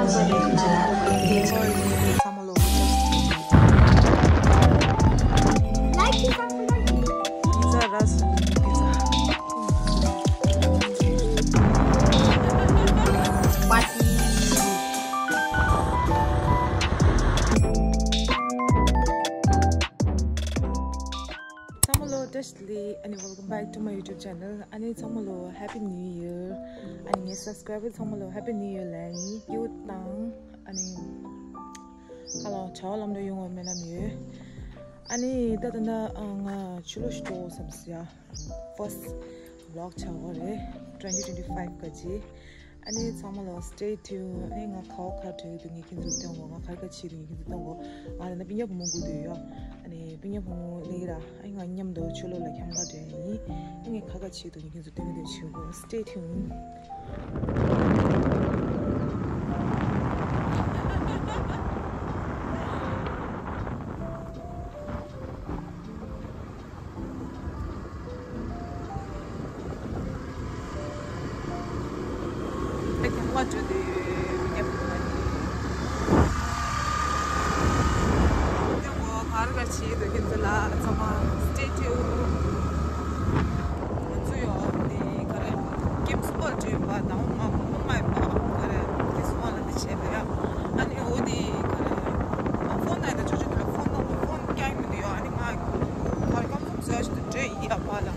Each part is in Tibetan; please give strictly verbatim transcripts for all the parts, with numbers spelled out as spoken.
Like this one. Pizza, ras, pizza. Party. ཚང་མ་ལོ་བཀྲ་ཤིས་བདེ་ལེགས། ཨ་ནི་welcome back to my YouTube channel. ཨ་ནི་ཚང་མ་ལོ་Happy New Year. ཨ་ནི་ངའི་subscriber ཚང་མ་ལོ་Happy New Year ལན་ཡིན་ཡོད་དང་། ཨ་ནི་ཁ་ལོ་བྱ་བ་ལམ་འགྲོ་ཡོང་བ་མེད་ན་མི་ཡོད། ཨ་ནི་ད་ད་ད་ང་ཆུ་ལོ་ཞིག་འགྲོ་བསམ་སི་ཡ། First vlog བྱ་བ་རེད། twenty twenty-five ག་ཅི། ཨ་ནི་ཚང་མ་ལ་stay tuned. ཨ་ནི་ང་ཁ་བ་ཁ་བྲལ་དུ་ངེད་ཀྱི་འཛུལ་སྟོན་གོ། ང་ཁ་ཁ་ཆེ་དུ་ངེད་ཀྱི་འཛུལ་སྟོན་གོ། ང་ལ་ན་པི་ཉག་བུ་མོ་དགོས་དུ་ཡོད། ཨ་ནི་པི་ཉག་བུ་མོ་ལེགས་ར། ཨ་ནི་ང་མཉམ་དུ་ཆུ་ལོག་ལ་འཁྱམ་ག་འདྲ་ཡིན། ཨ་ནི་ཁ་ཁ་ཆེ་དུ་ངེད་ཀྱི་འཛུལ་སྟོན་གོ། Stay tuned. Stay tuned. ང་ཚོ་ཡོད་ནི་ག་རེ། ཀེམ་སི་པོ་ལ་འགྲོ་ཡོད་པ་དང་། ང་ཁོང་མ་ཡོད་པ་ག་རེ། ཀེམ་སི་པོ་ལ་འདི་བྱས་པ་ཡ། ཨ་ནི་འོ་དེ་ག་རེ། ང་ཕོན་ནང་ད་ཅོ་ཅོ་དེ་ལ་ཕོན་ནང་ཕོན་རྒྱག་མི་འདུག་ཡ། ཨ་ནི་ང་ག་རེ་ཀམ་ཕོམ་བཟོ་ཞིག་ཏུ་འགྲོ་ཡི་ཡ་པ་ལ།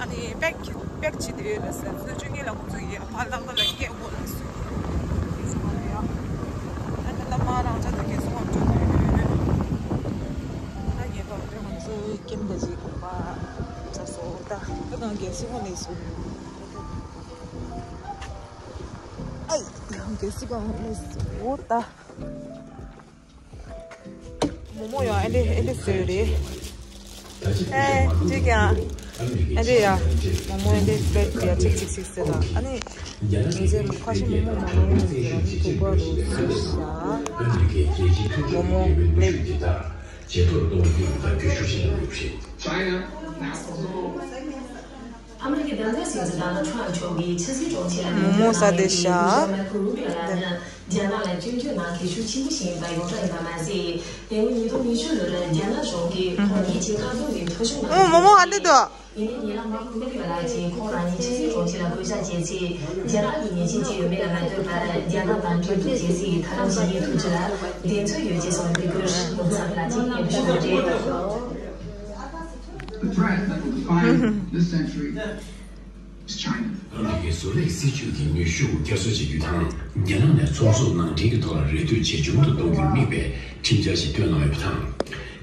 ཨ་ནི་པེག་པེག་བྱེད་དེ་ཡོད་ལ་ཟེར། སོ་ཅོ་ངེད་ལ་ཁོང་ཚོ་ཡི་ཡ་པ་ལག་ད་ལ་སྐད་འོ་ལ་སུ་ཡི་ཡ། ཨ་ནི་ལ་མ་རང་ཅག་ད་ཀེམ་སི་པོ་ལ་འགྲོ་དུས་ད་ངེད་པ་ང་ཚོ་ཀེམ་ད་ཅིག་གོམ་པ་ཚ་སོ་ད་ད་གང་ཀེམ་སི་པོ་ལ་སུ། ཨའི། གལ་སྲིད་གང་ལས་འོ་ད། མོ་མོ་ཡང་ཨེ་འདྲས་ཨེ་འདྲས་བཟོས་རེད། ཨེ་འདྲས་ཀྱང་ཨེ་འདྲས་ཡ། མོ་མོ་ཨེ་འདྲས་བཟོས་ཡ། ཅིག་ཅིག་ཅིག་ཟེར་ལ། ཨ་ནི་ངས་ཁ་ཤས་མོ་མོ་མ་ནོར་ཡོང་ཟེར་ལ། ནི་ཐུག་པ་རུ་བཟོས་ཤག་མོ་མོ་ལེགས། China national ཨ་མི་རི་ཀའི་བདག་འཛིན་སྲིད་འཛིན་ཌོ་ནལ་ཊམ་མཆོག་གིས་ཕྱི་སྲིད་དྲུང་ཆེ་ལ་མོ་མོ་ཟ་བསྡད་ཤག་མའི་ཁོ་རུ་པི་ཡོ་ལ་ནི་རྒྱ་ནག་ལ་སྐྱོན་བརྗོད་ནང་སྒེར་ཤུགས་ཆེན་པོ་ཞིག་ཡིན་པ་ཡོངས་གྲགས་ཡིན་པ་མ་ཟད། དེ་སྔོན་ཉིས་སྟོང་ཉི་ཤུ་ལོར་རྒྱ་ནག་གཞུང་གིས་ཁོང་ཉིད་ཀྱི་བཀག་སྡོམ་གྱི་ཐོ་གཞུང་ནང་ཨོ་མོ་མོ་ཨ་འདི་དོ། ཡིན་ནའི་ཉེ་ལམ་མའི་ཁོ་རུ་པི་ཡོ་ལ་གྱིས་ཁོང་རང་ཉིད་ཕྱི་སྲིད་དྲུང་ཆེ་ལ་བསྐོ་གཞག་བྱས་ཚེ། རྒྱ་ནག་གི་ཉེས་ཆད་ཅི་ཡོད་མེད་ལ་མ་ལྟོས་པར་རྒྱ་ནག་དང་འབྲེལ་གཏུག་བྱེད་སའི་ཐབས་ལམ་གཞན་ཡོད་ཐུག་རྒྱུ་ལ་གདེང་ཚོད་ཡོད་ཅེས་གསུངས་པའི་འགུལ་སྐྱོད་ཚགས་པར་ལ་ཅིག་སྙན་ཞུ་དགོས་རེད། The threat that will define this century is China. ཨ་མི་རི་ཀའི་བཟོ་ལས་སྲིད་ཇུས་ཀྱི་ནུས་ཤུགས་བསྐྱར་གསོ་བྱེད་རྒྱུ་དང་། རྒྱ་ནག་ནས་ཚོང་ཟོག་ནང་འདྲེན་གྱི་ཐོག་ལ་རེ་ལྟོས་ཇེ་ཆུང་དུ་གཏོང་རྒྱུར་དམིགས་པའི་ཁྲིམས་འཆར་ཞིག་བཏོན་གནང་ཡོད་པ་དང་།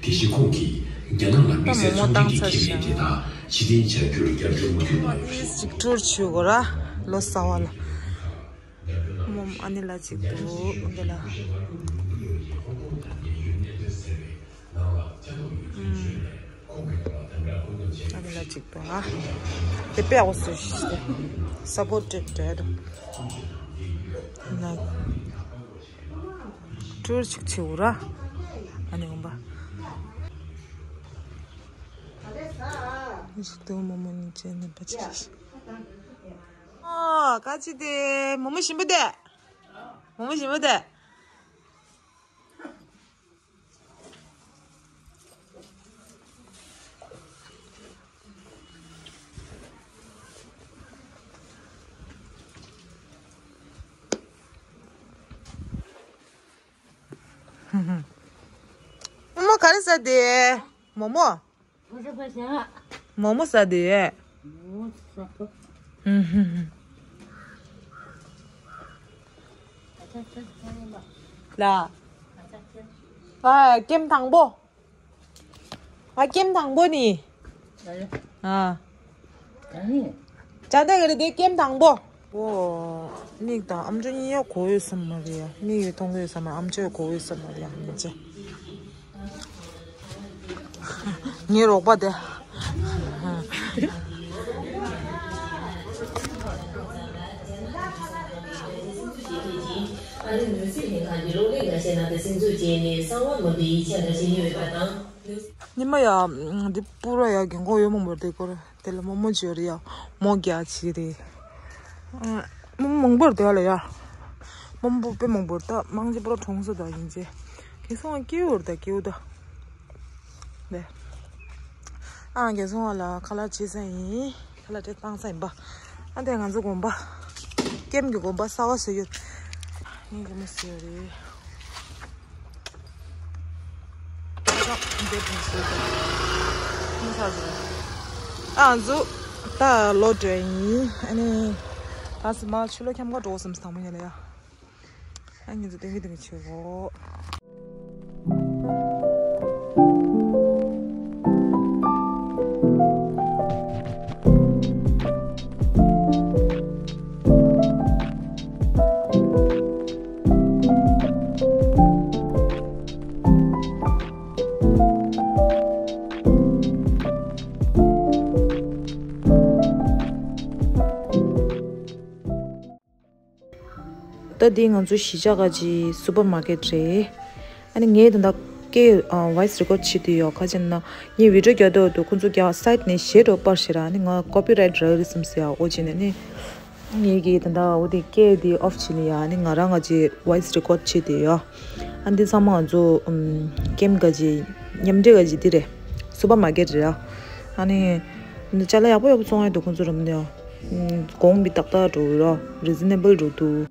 དེ་བཞིན་ཁོང་གིས་རྒྱ་ནག་ལ་མི་སེར་ཚོང་འབྲེལ་གྱི་ཁེ་ལས་དེ་དག་ཕྱིར་འཐེན་བྱ་རྒྱུར་རྒྱབ་སྐྱོར་མུ་མཐུད་གནང་ཡོད་པ་རེད། ཊུར་བྱེད་དགོས་ར། ལོ་གསར་བ་ལ། མོམ་ཨ་ནི་ལ་ཅིག་འདུག་འདི་ལ། ཨ་ནི་ལ་ཅིག་འདུག་ཨ། དེ་དཔེ་ཡག་པོ་བཟོས་ཤག་སྟེ། སབ་པོར་ཊེཌ་རེད། ན། ཊུར་ཅིག་བྱེད་དགོས་ར། ཨ་ནི་འོང་པ། ཞིག་ཏུ་མོ་མོ་གཉིས་བྱས་ནས་པ་ཅིག་ཞིག་ཨོ། ག་ཅི་དེ། མོ་མོ་ཞིམ་པོ་དེ། མོ་མོ་ཞིམ་པོ་དེ། མོ་མོ་ག་རེ་ཟ་དེ། མོ་མོ། མོ་མོ་ཟ་དེ། ལ། ཨ། ཀེམ་དང་པོ། ཨ། ཀེམ་དང་པོ་ནི། ཨ། ཅ་ད་ག་རེ་དེ་ཀེམ་དང་པོ། ཨོ། མིག་དང་ཨམ་ཅོག་གཉིས་ཡག་གོ་ཡོད་ས་མ་རེད་ཡ། མིག་ཡོད་མཐོང་གི་ཡོད་ས་མ། ཨམ་ཅོག་གོ་ཡོད་ས་མ་རེད་ཡ། མི་ཚེ། ངའི་རོགས་པ་དེ། ཨ་རིའི་ནོར་སྲིད་ལྷན་ཁང་གི་གློག་ཀླད་འགའ་ཤས་ནང་དུ་སིམ་འཛུལ་བྱས་ནས་གསང་བ་མ་འབད་ཡིག་ཆ་འདྲ་ཞིག་རྙེད་ཡོད་པ་དང་། ཉི་མ་ཡ། འདི་པུ་ར་ཡ་རྒན་གོག་ཡོད་མང་པོ་རེད་དེ་སྐོར། དེ་ལ་མོ་མོ་བྱོས་རེད་ཡ། མོ་རྒྱ་ཆེ་རེད། མོ་མང་པོ་རེད་དེ་ལ་ཡ། མང་པོ་དཔེ་མང་པོ་ད་མང་ཆེ་པོ་གྲོངས་སོ་ད་ཡིན་ཅེ། རྒན་སུང་བ་སྐྱིད་པོ་རེད་ད་སྐྱིད་པོ་ད། ནས། ཨ་རྒན་སུང་བ་ལ་ཁ་ལག་བྱེད་ས་ཡིན། ཁ་ལག་དེ་བཏང་ས་ཡིན་པ། ཨ་དེ་ང་ཚོ་དགོན་པ། ཀེམ་གྱི་དགོན་པ་གསར་པ་བཟོས་ཡོད། ངས་ཀྱི་མི་བཟོས་རེད། ཨ་ང་ཚོ་ད་ལོ་དྲན་ཡིན། ཨ་ནི་ད་སི་མ་ཆུ་ལོ་འཁྱམ་ག་འགྲོ་བསམ་སི་དང་མོ་ཉལ་ལ་ཡ། ཨ་ང་ཚོ་ཏིང་གི་ཏིང་གི་ཆུ་གོ། ད་འདི་ང་ཚོ་གཞིས་ཆགས་ཀྱི་སུ་པར་མར་ཀེཊ་རེད། ཨ་ནི་ངས་ད་ལྟ་སྐད་ཨ་ཝོ་ཡིས་རི་ཀོཌ་བྱེད་དུ་ཡོད་ཁ་ཅན་ན་ངས་བི་ཌིའོ་རྒྱག་འདོད་འདུག་ཁོང་ཚོ་རྒྱག་སའིཌ་ནས་གཞས་འགྲོ་པར་ཞེ་ར་ཨ་ནི་ང་ཀོ་པི་རའིཊ་རག་རེད་བསམ་སེ་ཡ་ཨོ་ཅི་ནས་ནི། ངེད་ཀྱིས་ད་ལྟ་འོ་དེ་སྐད་དེ་ཨོཕ་བྱས་ནས་ཡ་ནི་ང་རང་ང་ཅིག་ཝོ་ཡིས་རི་ཀོཌ་བྱས་ཏེ་ཡ། ཨ་འདི་ཚང་མ་ང་ཚོ་ཨམ་ཀེམ་ག་ཅིག་མཉམ་འབྲེལ་ག་ཅིག་འདི་རེད། སུ་པར་མར་ཀེཊ་རེད་ཡ། ཨ་ནི་འདི་ཅ་ལག་ཡག་པོ་ཡག་པོ་བཙོང་ཡ་འདུག་ཁོང་ཚོ་རམ་ནས་ཡ། གོང་མི་ཏག་ཏག་འགྲོ་ར་རི་ཛི་ནེ་བལ་འགྲོ་འདུག་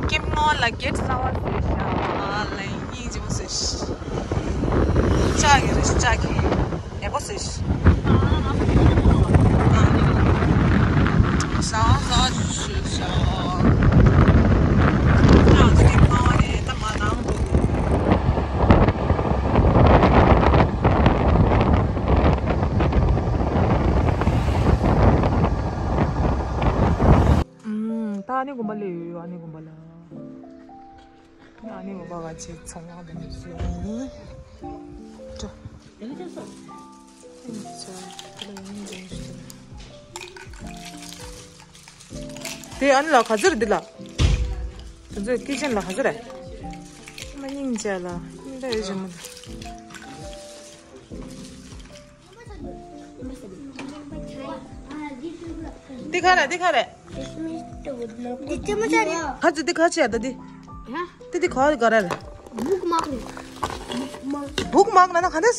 ཀེམ་ནང་ལ་གེཊ་གསར་པ་བཟོས་ཤག་ཨ་ལས་སྙིང་རྗེ་མོ་བཟོས་ཤག་ལྕགས་ཀྱི་རེད་ལྕགས་ཀྱི་ཡག་པོ་བཟོས་ཤག་ཨ་ཟ་ཟ་ཞུ་ཤག་ཨ་ཙི་ཀེམ་ནང་ནས་ད་མ་ནང་འགྲོ་དགོས། ཨུམ། ད་ཨ་ནེ་དགོན་པ་ལ་ཡོད་ཡོད་ཨ་ནེ་དགོན་པ་ལ། ཨ་ནེ་དགོན་པ་ག་ཅིག་ཚོང་ཁང་དེ་འདྲ་ཞིག་ཡིན། ཅོ། དེ་ཨ་ནེ་ལ་ག་ཚོད་རེད་འདི་ལ། དེ་ཚོའི་ཀི་ཆན་ལ་ག་ཚོད་རེད། མ་སྙིང་རྗེ་ལ་སྙིང་རྗེ་ཡོད་ཅེ་མོ་ལ། འདི་ག་རེ་འདི་ག་རེ། འདི་ཅི་མ་ཅར་རེད། ཁ་ཅིག་འདི་ཁ་ཅིག་ཡ་ད་འདི། ཧ། འདི་འདི་ག་རེ་ག་རེ་རེད། བུག་མག་རེད། བུག་མག་ན་ན་ག་འདྲས།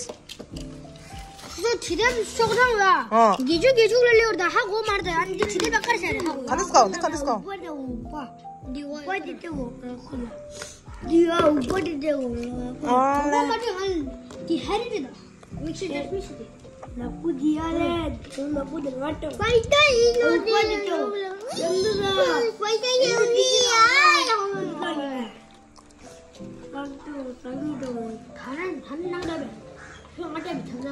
སོ་དྲི་དེབ་ཤོག་གྲངས་ལ། ཨ། དགེ་ཆུ་དགེ་ཆུ་ལ་ལེའུར་ད་ཧ་གོ་མར་ད་ཡང་འདི་དྲི་དེབ་ལ་ཀར་ཤ་རེད་ཧ་གོ། ག་འདྲས་ག་འདི་ག་འདྲས་ག་འདི་བ་འདི་བ་འདི་དེ་བ་འདི་བ་འདི་དེ་བ། ཨ། འདི་ཧ་རི་རེད་ད། མིག་ཤེལ་ཅོ་ཤི་མི་ཤེས་ཏེ། ནག་པོ་འདི་ཡ་ལས། ནག་པོ་འདི་ང་ཏོ། ཕའི་ཏ་ཡིན་ནོ་འདི་ཡ་ལས། ཕའི་ཏ་ཡིན་ནི་ཡ་ཡང་ལས། ང་ཏོ་ད་ཡིན་ཏོ། ད་རན་ད་ནང་ད་རེད། ང་ཏ་མི་ཐང་ད།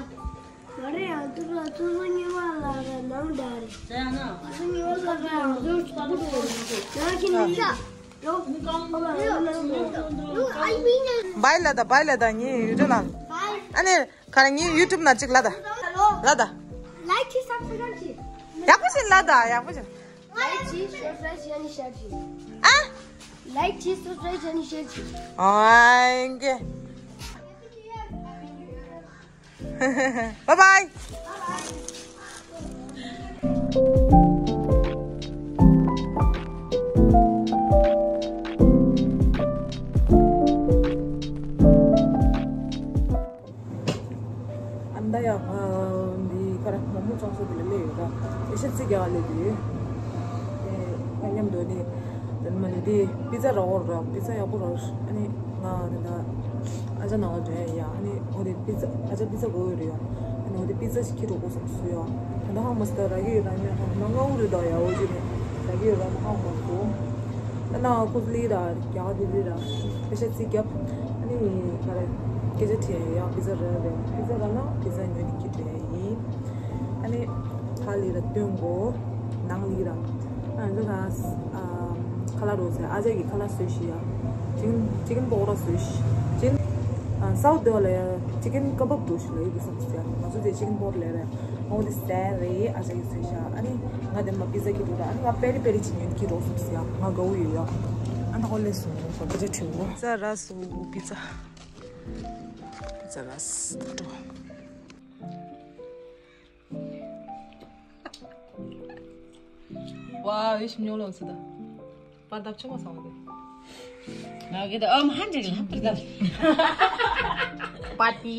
ང་རེ་ཡང་ཏུ་ར་ཏུ་སུ་ཉི་མ་ལ་ར་ནང་ད་རེད། ཏུ་སུ་ཉི་མ་ལ་ར་ང་ཏོ་ད་རེད། ང་ཁྱི་ནི་ཡ། བའི་ལ་ད་བའི་ལ་ད་ངའི་ཡུ་ཊུབ་ནང་། ཨ་ནི་ག་རེ་ངའི་ཡུ་ཊུབ་ནང་གཅིག་ལ་ད། ལ་ད། ལའིཀ་བྱེད་སབ་སི་ཀ་རབ་བྱེད། ཡག་པོ་བྱེད་ལ་ད་ཡག་པོ་བྱེད། ལའིཀ་བྱེད་སབ་སི་ཀ་རབ་བྱེད་ཨ་ནི་ཤེར་བྱེད། ཨ། ལའིཀ་བྱེད་སབ་སི་ཀ་རབ་བྱེད་ཨ་ནི་ཤེར་བྱེད། ཨོ་ཨེ་ཀེ། Bye bye. ཨ་མདའ་ཡག་འདི་ཁར་མོག་མོག་ཅོང་སོ་དེ་ལ་སླེབས་ཡོད་ད། ཨེ་ཤ་རྩི་རྒྱག་སླེབས་དུས། འདོད་ནི། དེ་མ་ནི་དེ་པི་ཛ་རག་འོ་ར། པི་ཛ་ཡག་པོ་རག་ཨ་ནི་ང་དེ་འདྲ་ཨ་ཅག་ནང་ལ་འདོན་ཡ། ཨ་ནི་འོ་དེ་པི་ཛ་ཨ་ཅག་པི་ཛ་དགོས་ཡོད་རེད་ཡ། ཨ་ནི་འོ་དེ་པི་ཛ་ཞིག་ཁྱེར་འགྲོ་དགོས་བསམ་སོང་ཡ། ད་ལྟ་ཧ་མ་སི་ད་རག་གི་ཡོད་ན་མེད་ཧ་ང་ངའུ་རེད་ད་ཡ། འོ་ཅི་ནི་རག་གི་ཡོད་ར་ཧ་མ་གོ། ད་ན་ཁོ་ལི་ར་རྒྱ་ག་དེ་རི་ར་པེ་ཤ་རྩིས་རྒྱབ། ཨ་ནི་ག་རེ་སྐད་ཆ་དྲིས་ཡ། པི་ཛ་རག་རེད། པི་ཛ་རག་ན་པི་ཛ་ཉོས་ནི་ཁྱེར་འགྲོ་ཡ་ཡིན། ཨ་ནི་ཕ་ལི་ར་སྟོན་གོ། ནང་ལི་ར། ཨ་ང་ཚོ་ད་ཨ་ཁ་ལག་འགྲོ་ཟེར། ཨ་ཅག་གིས་ཁ་ལག་བཟོས་ཤི་ཡ། ཅིག་ཅིག་པོ་ཀོ་ར་བཟོས་ཤི། ཅིག་ཨ་སའུ་ཐ་ལ་ཡ་ཅིག་ཀ་བབ་འགྲོ་ཤི་ལ་ཡི་གུ་སམ་ཟེར། ང་ཚོ་དེ་ཅིག་པོ་ཀོ་ར་ལ་ར། ཨོ་དེ་ཟེར་རེད། ཨ་ཅག་གིས་བཟོས་ཤ། ཨ་ནི་ང་དེ་མ་པི་ཛ་ཁྱེར་འགྲོ་ར། ཨ་ནི་ང་པེ་རི་པེ་རི་ཅིག་ཉོས་ཁྱེར་འགྲོ་སམ་ཟེར། ང་དགའ་བོ་ཡོད་ཡ། ཨ་ད་ཁོ་ལས་སོང་གོ། པི་ཛ་ཁྲིད་གོ། པི་ཛ་རག་སོང་། པི་ཛ། པི་ཛ་རག་སོང་། ཝའོ། ཡེ་ཤི་ཉོ་ལོང་སི་ད། པར་འདབ་ཆུང་མ་སོང་བ་དེ། ང་གི་ད་ཨམ་ཧན་ཅིག་ལྷམ་པར་འདབ། པ་ཏི།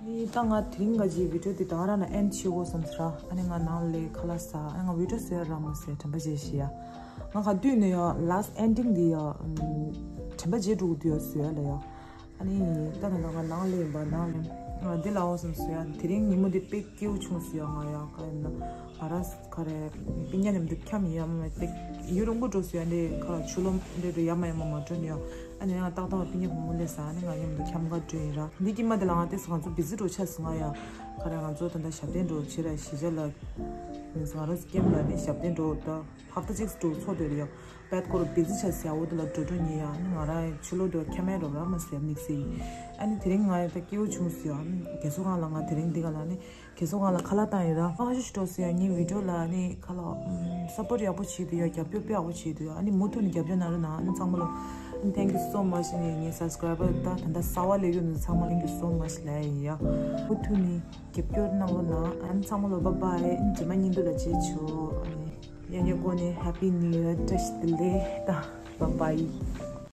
ནི་ད་ང་དེ་རིང་ག་ཅིག་བི་ཌིའོ་དེ་ད་ར་ན་ཨེན་ཌི་བྱེད་དགོས་བསམ་ས་ར། ཨ་ནི་ང་ནང་ལས་ཁ་ལག་ཟ། ཨ་ནི་ང་བི་ཌིའོ་བཟོ་ཡ་རག་མ་སོང་། དྲན་པ་བརྗེད་ཤི་ཡ། ང་ག་དུས་ནས་ཡ་ལཱ་སི་ཊི་ཨེན་ཌིང་འདི་ཡ་དྲན་པ་བརྗེད་འགྲོ་གི་འདུག་ཡ། བཟོ་ཡ་ལ་ཡ། ཨ་ནི་ད་ད་ང་ནང་ལས་ཡིན་པ། ནང་ལས་ང་འདི་ལ་འོ་བསམ་སོང་ཡ། དེ་རིང་ཉིན་མོ་འདི་དཔེ་སྐྱིད་པོ་བྱུང་སོང་ཡ། ང་ཡ་ག་ཡིན་ན་ང་ར་ག་རེ་སྤུན་ཀྱག་མཉམ་དུ་འཁྱམས་ཡ་མ་དཔེ་ཡུན་རིང་པོ་འགྲོ་སོང་ཡ། འདི་ག་ར་ཕྱི་ལོགས་འདི་འགྲོ་ཡ་མ་ཡ་མ་མ་འགྲོ་ནི་ཡ། ཨ་ནི་ང་ཏག་ཏག་སྤུན་ཀྱག་བུ་མོ་སླེབས་ས། ཨ་ནི་ང་མཉམ་དུ་འཁྱམས་ག་འགྲོ་ཡིན་ར། འདི་དཀྱིལ་མ་དེ་ལ་ང་དེ་ང་ཚོ་བི་ཛི་འགྲོ་ཆགས་སོང་ང་ཡ། ག་རེ་ང་ཚོ་ད་ལྟ་ཞབས་བརྟན་འགྲོ་བྱེད་ར། གཞིས་ཆགས་ལ་ང་ར་ཀེམ་ལ་ནི་ཞབས་བརྟན་འགྲོ་ད། ཧབ་ཏ་གཅིག་འགྲོ་ཚོགས་སྡོད་ཡོད། བད་ཀོ་རུ་བི་ཛི་ཆགས་སོང་ཡ། འོ་དེ་ལ་འགྲོ་འགྲོ་ཉེ་ཡ། ཨ་ནི་ང་རང་ཕྱི་ལོགས་དུ་ཁྱམས་མེད་རོགས་ར་མ་ཟེར་དམིགས་བསལ་ཡིན། ཨ་ནི་དེ་རིང་ང་ཡ་ད་སྐྱིད་པོ་བྱུང་སོང་ཡ། ཨ་ནི་རྒན་གསོ་ཁང་ལ་ང་དེ་རིང་འདི་ག་ལ་ནི་རྒན་གསོ་ཁང་ལ་ཁ་ལག་བཏང་ཡོད་ར། ཨ་ཤུ་ཤུ་འགྲོ་སོང་ཡ། ངའི་བི་ཌིའོ་ལ་ནི་ཁ་ལག་སཔོར་ཊི་ཡག་པོ་བྱེད་འདུག་ཡ། རྒྱབ་སྐྱོར་དཔེ་ཡག་པོ་བྱེད་འདུག་ཡ། ཨ་ནི་མུ་མཐུད་ནས་རྒྱབ་སྐྱོར་གནང་རོགས་གནང་། ཨ་ནི་ཚང་མ་ལ་ཨ་ནི་thank you so much། ཨ་ནི་ངའི་སབ་སི་ཀ་རའི་བར་ད་ད་ལྟ་གསར་པ་སླེབས་ཡོད་ནི་ཚང་མ་thank you so much ལབ་ཡ་ཡིན་ཡ། མུ་མཐུད་ནས་རྒྱབ་སྐྱོར་གནང་རོགས་གནང་། ཨ་ནི་ཚང་མ་ལ་བྷའི་བྷའི། ཨ་ནི་རྗེས་མ་ཉིན་དུ་ལ་མཇལ་ཆོག་ཨ་ནི་ཡང་ཡང་སྒོ་ནས་Happy New Year། བཀྲ་ཤིས་བདེ་ལེགས། ད་བྷའི་བྷའི།